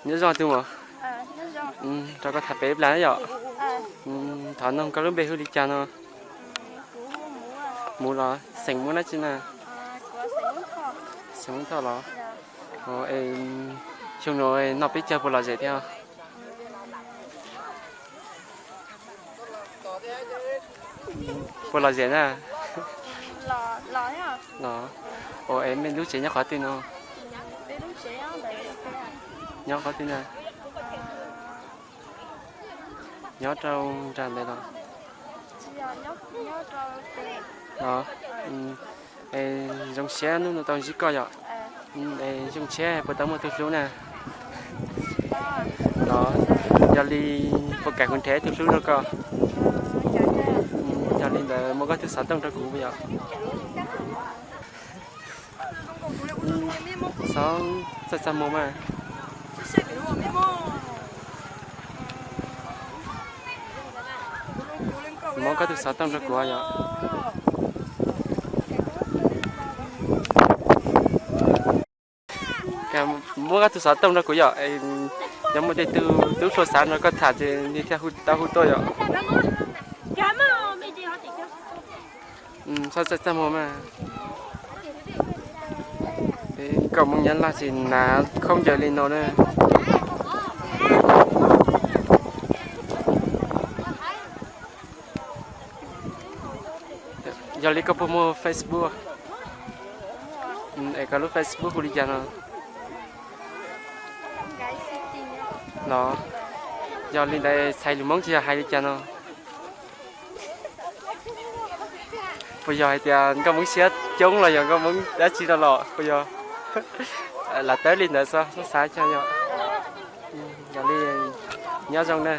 Nyob zoo tus muam, rau koj tham pem ib plag na yom. Thov noog koj lub npe hu li cas no? Muv los xeem muab dab tsi na? Xeem Hmoob Thoj los? Xyoo no noj peb caug puas lom zem thiab? Puas lom zem na? Los, es mej lub tsev nyob qhov twg no? Nyob qhov twg na? Nyob rau nram ntawd los? Los, es zoo siab hnub no tau ntsib koj yom. Es xyoo tshiab puas tau muaj tug hlub na? Los, yog li puas kam kuv nrhiav ib tug hlub rau koj? Yog li ntawd muab koj tug xov tooj rau kuv yom. Xov txaj txaj muag mas. Muab koj tug xov tooj rau kuv yom. Muab koj tug xov tooj rau kuv yom. Yog muaj tej tug tub hluas xav nrog koj tham ces nws thiaj tau hu tuaj yom. Xov txaj txaj muag mas. Koj Hmoob Nyab Laj tsis hnav khaub ncaws li no na. Yog li koj puas muaj Facebook? Es koj lub Facebook hu li cas no? Los, yog li ntawd txhais lus Hmoob tsis yog hais li cas no? Puas yog hais tias nkauj Hmoob siab coob los yog nkauj Hmoob dab tsi no los puas yog? Lam tawb li ntawd xwb, xav xav cog yog. Yog li, nyob zoo na.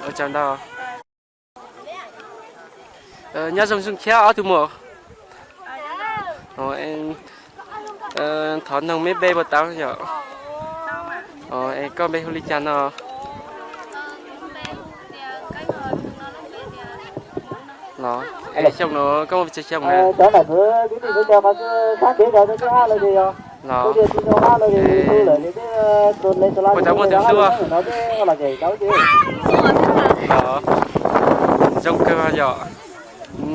Ua tsaug ntau. Nyob zoo zoo thiab ob tug muam. Thov noog meb npe puas tau yom? Es koj npe hu li cas no? Los, es xyoo no koj muaj pes tsawg xyoo na? Los, puas tau muaj tug hlub? Los, zoo kawg yom.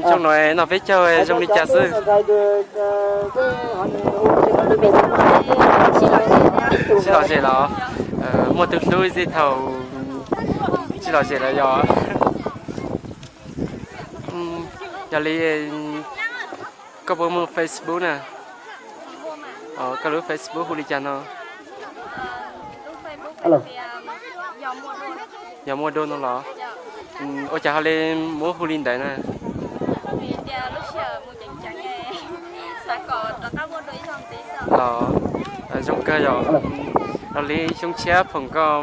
Xyoo no noj peb caug zoo li cas xwb? Tsis lom zem los? Muaj tug hlub txij thaum tsis lom zem los yog? Yog li, koj puas muaj Facebook na? Koj lub Facebook hu li cas no? Yog muaj dua no los? Ua cas ho li muab hu li ntawd na? Los, zoo kawg yom. Yog li xyoo tshiab foom koj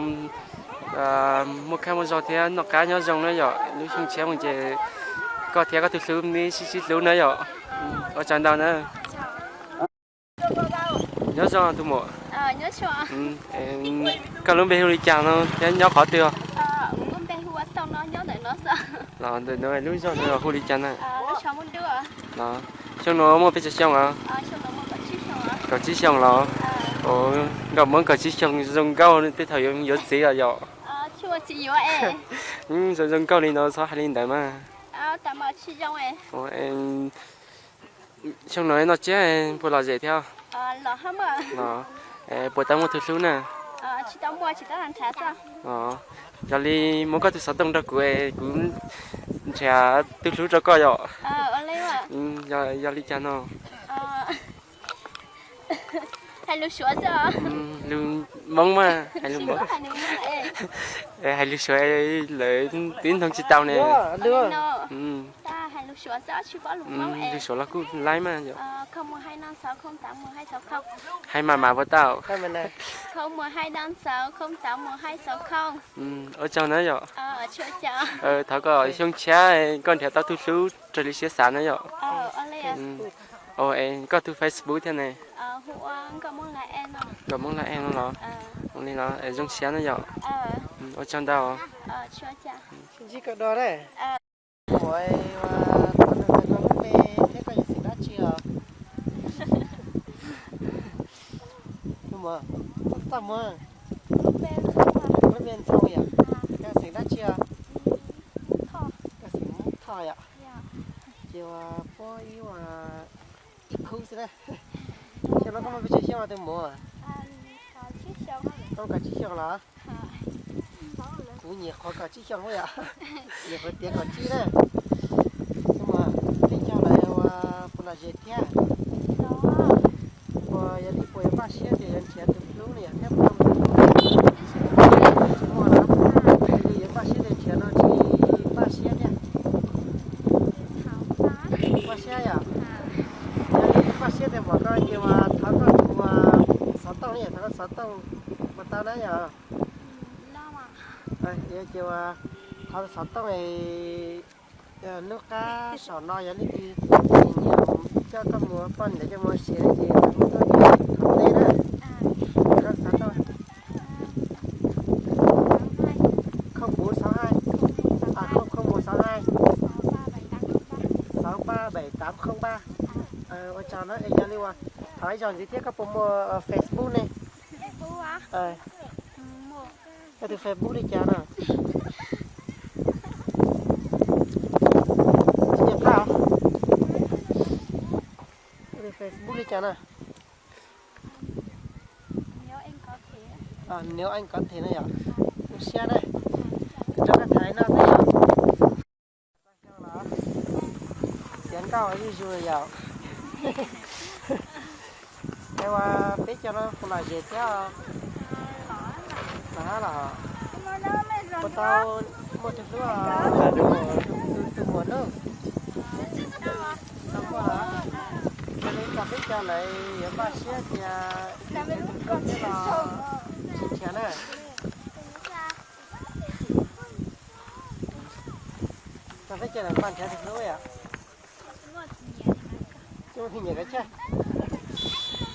muaj kab muaj zog thiab noj qab nyob zoo na yom. Lub xyoo tshiab mus ces koj thiab koj tus hlub neb sib sib hlub na yom. Ua tsaug ntau na. Nyob zoo tus muam. Koj lub npe hu li cas no thiab nyob qhov twg? Los ntawm no lub zos no hu li cas na? Los, xyoo no muaj pes tsawg xyoo os? Kaum tsib xyoo los? Nkauj Hmoob kaum tsib xyoo zoo nkauj tej thaum yuav txiv los yom? Zoo zoo nkauj li no txhob hais li ntawd mas. Xyoo no noj tsiab puas lom zem thiab? Puas tau muaj tus hlub na? Yog li muab koj tus xov tooj rau kuv, kuv nrhiav tus hlub rau koj yom. Yog li cas no? Lus Hmoob mas, hais lus Suav lawv twb ntoog tsis tau ne. Lus Suav los kuj laib mas yom. Hais mas mas puas tau? Ua tsaug na yom. Thov kom xyoo tshiab koj nrhiav tau tus hlub raws li siab xav na yom. Koj tus Facebook thiab ne? Nkauj Hmoob Laj Ej no los? Ua li los zoo siab na yom. Ua tsaug ntau. Tus muam, koj yuav xeem dab tsi os? Tus muam, koj Txaj muag. Lub npe Ntxhoo yom. Koj xeem dab tsi os? Koj xeem Hmoob Thoj yom. Ces ua puab ib ua ib khub xwb na. Xyoo no koj muaj pes tsawg xyoo tus muam? Koj kaum tsib xyoo los? Kuv nyuam qhuav kaum tsib xyoo yom. Nyuam qhuav tiav kaum tsib na. Tus muam, teb chaws lawv ua puas lom zem thiab? Puas yog li puas yuav npaj siab tias yuav nrhiav tus hlub no yom thiab puas muaj los? Yog li yuav npaj siab tias nrhiav no tsis npaj siab thiab? Npaj siab yom. Yog li npaj siab tias muam koj ces ua thov koj tus ua xov tooj ne, thov koj xov tooj ua tau na yom. Yog ces ua thov xov tooj es hnub qab saum no yog leej twg nyiam coj koj mus ua poj niam coj mus ua si ces thov teb na. Koj xov tooj không bốn sáu hai, à, không không một sáu hai, sáu ba bảy tám không ba. Ua tsaug na, es yog li uas thov ib zaug ntxiv thiab koj puas muaj Facebook ne? Koj tus Facebook li cas no? Tsis nyiam qab. Koj tus Facebook li cas no? Nếu anh có thể no yom. Zoo siab na. Rau koj tham no xwb yom. Tiav nkauj zuj zus yom. Es ua peb cov no puas lom zem thiab? Los hab los. Puas tau muaj tus hlub, tus muam no? Tau muaj los? Yog li kom peb cov lawv yuav npaj siab tias yuav tus hlub thiab los sib nrhiav na. Kom peb cov lawv npaj nrhiav tus hlub yom. Coob nyiam kav tsij.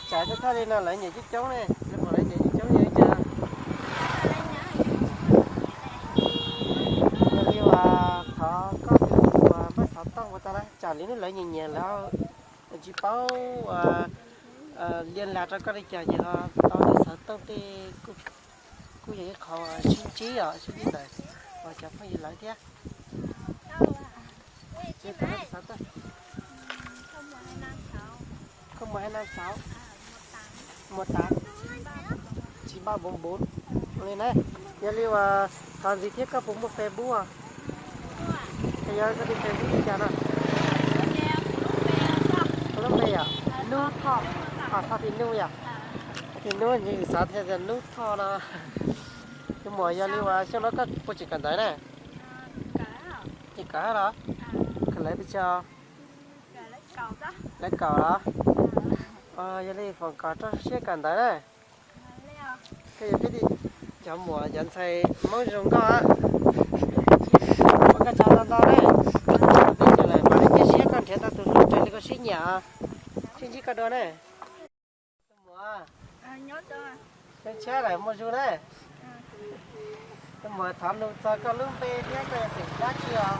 Tsam thaj li no lawv nyiam coob coob ne, lawv pom lawv nyiam coob coob yog li cas? Yog li uas thov koj tus uas npaj xov tooj ua tau na, tsam li hnub lawv nyiam nyiam lawv tsis paub ua liên lạc rau koj li cas ces ho tau tus xov tooj tej kuj yog ib qho sib ntsib os, sib ntsib ntawm uas cov phooj ywg lawv thiab. Không một hai năm sáu một tám chín ba bốn bốn li na. Yog li uas thov ntxiv thiab koj puas muaj Facebook os? Yog koj tus Facebook li cas no? Lub npe yom? Nub Thoj, Thoj Tis Nub yom? Tis Nub, xav tias Nub Thoj no. Tus muam, yog li uas xyoo no koj puas tseem kawm ntawv na? Tseem kawm los? Kawm lawv pes tsawg? Lawv kaum los? Yog li foom kom rau siab kawm ntawv na. Koj yog peb cov muam cov ntxhais Hmoob zoo nkauj, ua koj tsaug ntau ntau na. Peb cov lawm mam li cia siab koj nrhiav tau tus hlub raws li koj siab nyiam, sib ntsib koj dua na. Tus muam, xyoo tshiab lawm muaj zug na. Tus muam, thov nug txog koj lub npe thiab koj yog xeem dab tsi os?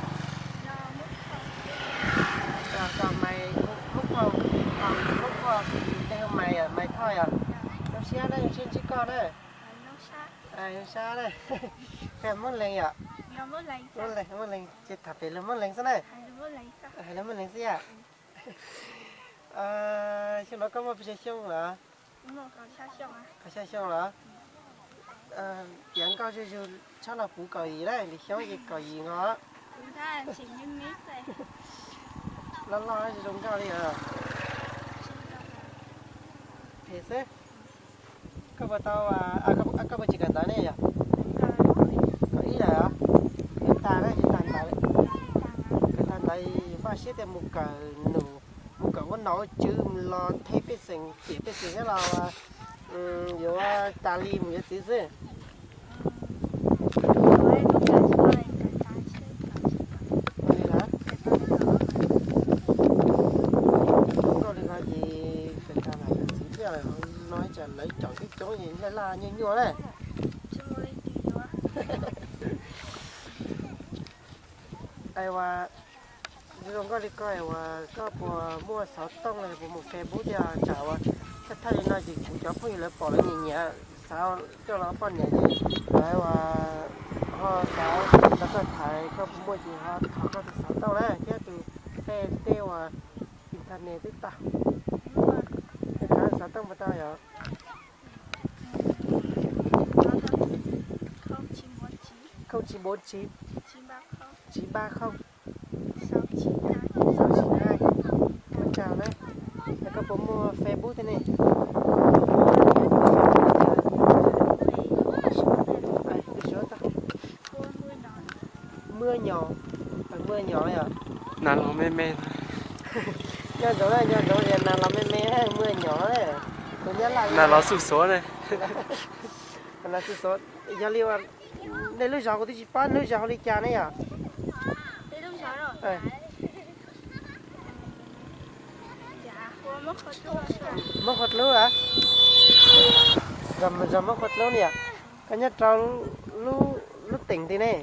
Koj, koj Maiv Hmoob Thoj, Hmoob Thoj, tes hu Maiv, Maiv Thoj yom? Zoo siab na, zoo siab ntsib koj na. Zoo sab na. Koj Hmoob Leeg yom? Hmoob Leeg, Hmoob Leeg, ces tham pem lus Hmoob Leeg xwb na. Hais lus Hmoob Leeg xwb yom? Xyoo no koj muaj pes tsawg xyoo lawm? Kaum xya xyoo los? Tiav nkauj zuj zus tshaj no puv kaum yim na, lwm xyoo ces kaum yim nkaus. Loj loj zoo nkauj li os. Phem xwb. Koj puas tau, koj puas tseem kawm ntawv ne yom? Kaum ib lawm os. Yuav tag na, yuav tag ntawv. Kawm tag ntawv npaj siab tias mus kawm num, mus kawm ua nom ua tswv los them pej xeem, cem pej xeem thiab los yuav tas li mus yuav txiv xwb. Zoo nkauj li ko ces kawm tag mam yuav txiv thiab, no tsam lawv caum coob coob ces laj laj nyuaj nyuaj na. Es ua, zoo nkauj li ko es ua koj puas muaj xov tooj los puas muaj Facebook thiab? Tsam ua thaj thaj li no ces kuv cov phooj ywg lawv pom lawv nyiam nyiam, Coj los poj niam ces lawv ho xav nrog koj tham, koj puas muaj ces ho thov koj tus xov tooj na thiab tus tej uas internet twb tau. Xov tooj puas tau yom? Không chín bốn chín, chín ba không, sáu chín hai. Ua tsaug na. Koj puas muaj Facebook thiab ne? Muaj nyo, muaj nyo yom. Nas los me me. Nyob ntsoov, nyob ntsoov tias nas los me me, muaj nyo. Tus Nyab Laj nas los xuj xuav ne. Nas xuj xuav. Yog li nej lub zos kuv twb tsis paub lub zos hu li cas ne yom? Muab Qhua Dlub a? Zos Muab Qhua Dlub ne yom? Koj nyob rau lub teem twg ne?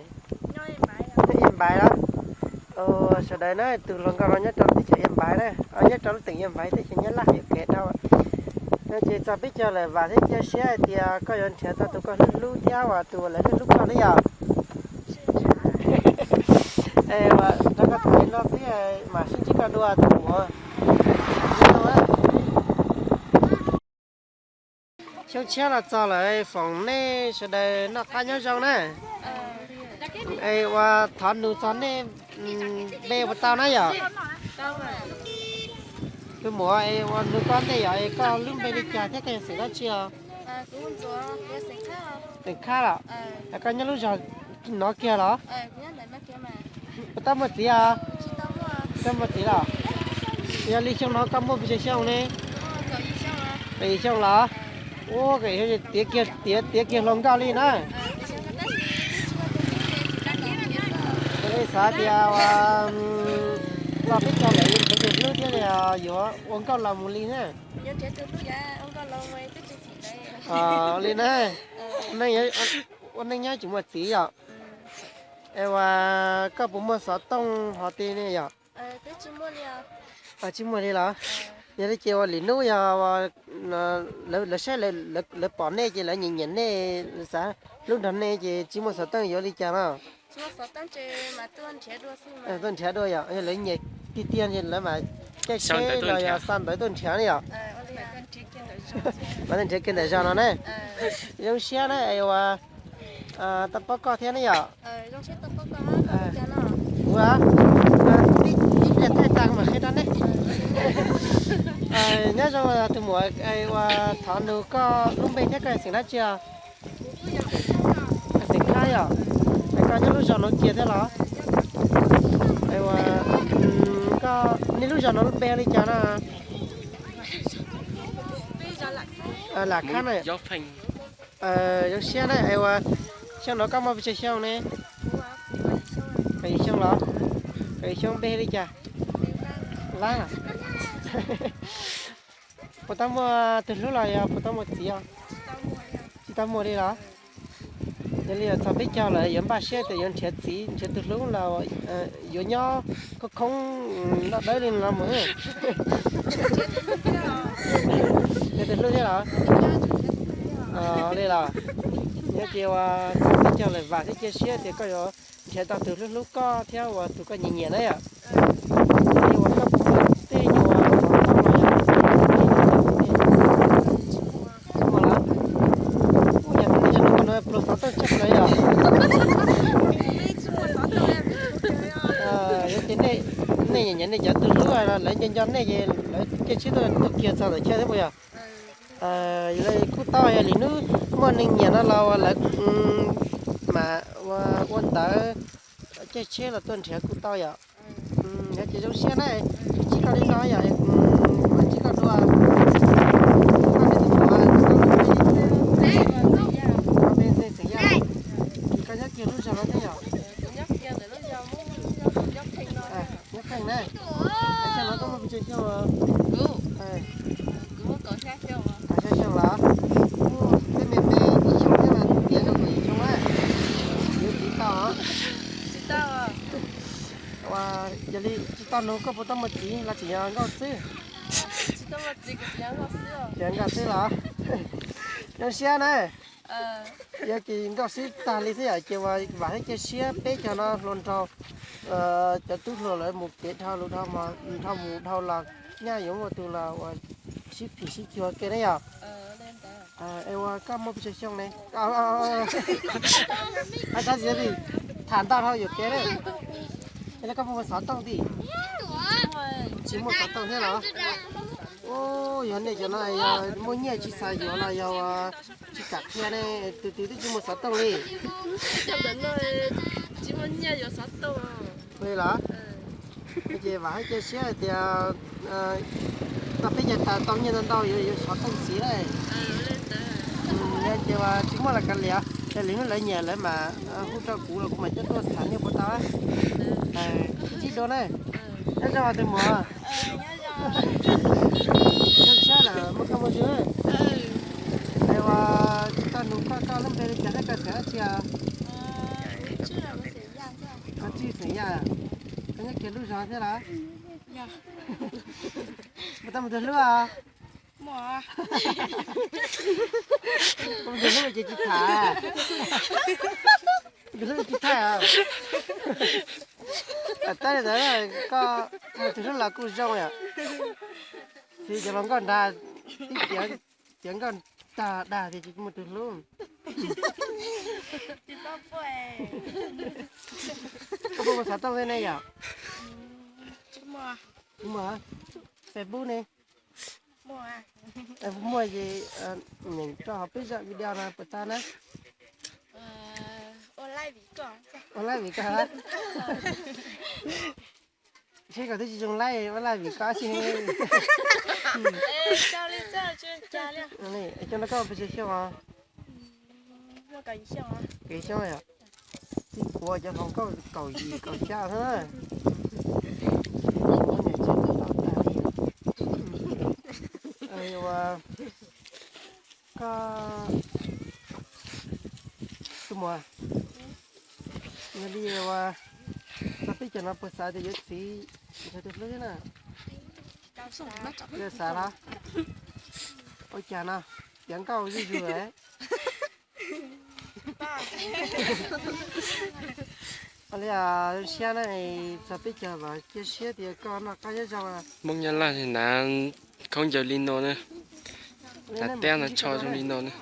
Nyob Yên Bái los? Sawv daws na, tus hluas nkauj no nyob rau teb chaws Yên Bái na, nyob rau lub teem Yên Bái teb chaws Nyab Laj yuav kev dhau. No ces txog peb caug lawm, vam thiab cia siab hais tias koj yuav nrhiav tau tus koj hlub hlub thiab uas tus uas lawv hlub hlub koj na yom. Es rau koj tham li no xwb, mam sib ntsib koj dua tus muam. Xyoo tshiab los txog lawm, foom nej sawv daws noj qab nyob zoo na. Es uas thov nug txog nej npe puas tau na yom? Tus muam, es uas nug koj ntej yom, es koj lub npe li cas thiab koj yog xeem dab tsi os? Xeem Khab los? Koj nyob lub zos no kiag los? Puas tau muaj txiv os? Tau muaj txiv los? Yog li xyoo no koj muaj pes tsawg xyoo ne? Kaum yim xyoo los? Ua kaum yim xyoo tiav kiag, tiav, tiav kiag hluas nkauj li na. Ua li xav tias txog peb caug lawm yuav nrhiav tus hlub thiab li, yuav ua nkauj laus mus li na. Li na, ua neej nyob tsis muaj txiv yom. Es uas koj puas muaj xov tooj hov tej ne yom? Tsis muaj li los? Yog li ces uas lwm hnub yog lawv saib lawv pom nej ces lawv nyiam nyiam nej, xav hlub nrog nej ces tsis muaj xov tooj yuav li cas no? Tuaj nrhiav dua yom, yog lawv nyiam tiag tiag ces lawv mam caij tsheb los yog xa ntawv tuaj nrhiav ne yom. Mam tuaj nrhiav kiag ntawm zos no ne. Zoo siab na es uas tau paub koj thiab ne yom. Kuv tib pliag thaij tas mam qhia rau nej. Nyob zoo tus muam, uas thov nug koj lub npe thiab koj xeem dab tsi os? Xeem Khab yom. Koj nyob lub zos no kiag thiab los? Koj, nej lub zos no lub npe hu li cas no? Lam Khab na. Zoo siab na, es uas xyoo no koj muaj pes tsawg xyoo ne? Kaum yim xyoo los? Kaum yim xyoo npe li cas? Lab. Puas tau muaj tus hlub los yog puas tau muaj txiv os? Tsis tau muaj li los? Yog li txog peb caug lawm yuav npaj siab tias yuav nrhiav txiv nrhiav tus hlub los yuav nyob khoob khoob noj dawb li no mus. Nrhiav tus hlub thiab los? Li los? Yog ces uas txog peb caug lawm vam thiab cia siab tias koj yuav nrhiav tau tus hlub hlub koj thiab uas tus koj nyiam nyiam na yom. Yog uas koj puas muaj tej nyuag xov tooj los yog? Tsis muaj los? Ua cas nej cov hlub no pluag xov tooj tshaj plaws yom? Yog ces nej nyiam nyiam nej cov tus hlub los lawv nco nco nej ces lawv caij tsheb tuaj kiag txog ntawm chaw thiab puas yog? Yog li kuj tau, yog lwm hnub muaj neeg nyiam no los lawv mam ua ntawv caij tsheb los tuaj nrhiav kuj tau yom. Yog ces zoo siab na, ntsib koj li no yom, ntsib koj dua. Koj nyob kiag lub zos no thiab yom? Nyob Pheej na. Xyoo no koj muaj pes tsawg xyoo? Kaum xya xyoo los? Tej me me ib xyoos thiab mas tiav rau kaum yim xyoo na. Yuav txiv tau? Yog li tsis tau nug koj puas tau muaj txiv los tseem yog nkauj xwb? Tseem nkauj xwb los? Zoo siab na. Yog kis nkauj sib tag li xwb yom, ces uas vam thiab cia siab peb cov no hluas nraug, cov tub hluas lawv mus kev dhau lus dhau, dhau mus dhau los nyaj yuav muaj tus los uas sib phim sib cuag ke na yom. Es uas koj muaj pes tsawg xyoo ne? Ab, tham ntau dhau yuam kev na. Es koj puas muaj xov tooj thiab? Tsis muaj xov tooj thiab los? Yog nej cov no yog muaj nyiaj tsis xav yuav los yog tsis kam qhia ne? Tus twg twb tsis muaj xov tooj li. Li los? Ces vam thiab cia siab hais tias tau peb caug tas tau nyiaj ntau ntau yuav yuav xov tooj txiv na. Yog ces uas tsis muaj los kav liam, yog lwm hnub lawv nyiam lawv mam hu rau kuv los kuv mam coj tuaj tham nej puas tau. Sib dua na. Nyob zoo tus muam. Zoo siab lawm muaj koj muaj zoo. Es uas tsis tau nug koj, koj lub npe li cas thiab koj xeem dab tsi os? Koj Tswj xeem Yaj. Koj nyob kiag lub zos thiab los? Puas tau mus tus hlub os? Mus tus hlub ces tsis tham. Tus hlub tsis thaij os. Tab li ntawd koj mus tus hlub los kuj zoo yom. Txiv cov hluas nkauj nrad tib tiav, tiav nkauj tag dag tias tsis mus tus hlub. Koj puas muaj xov tooj thiab ne yom? Tsis muaj. Facebook ne? Muaj ces nyeem rau hauv peb zaj video no puas tau na? Ua laij vim koj. Seb koj twb tsis zoo laij, ua laij vim koj xwb. Cov no koj pes tsawg xyoo os? Kaum xyoo yom. Tib kuv cov hluas nkauj kaum yim kaum xya xwb. Ua koj tus muam, yog li uas tau peb caug no puas xav tias yuav txiv tus hlub thiab na? Yog xav los? Ua cas no, tiav nkauj zuj zus. Ua li, zoo siab na, txog peb caug los cia siab tias koj noj qab nyob zoo. Hmoob Nyab Laj na, khaub ncaws li no na, nas teb no tsho zoo li no na.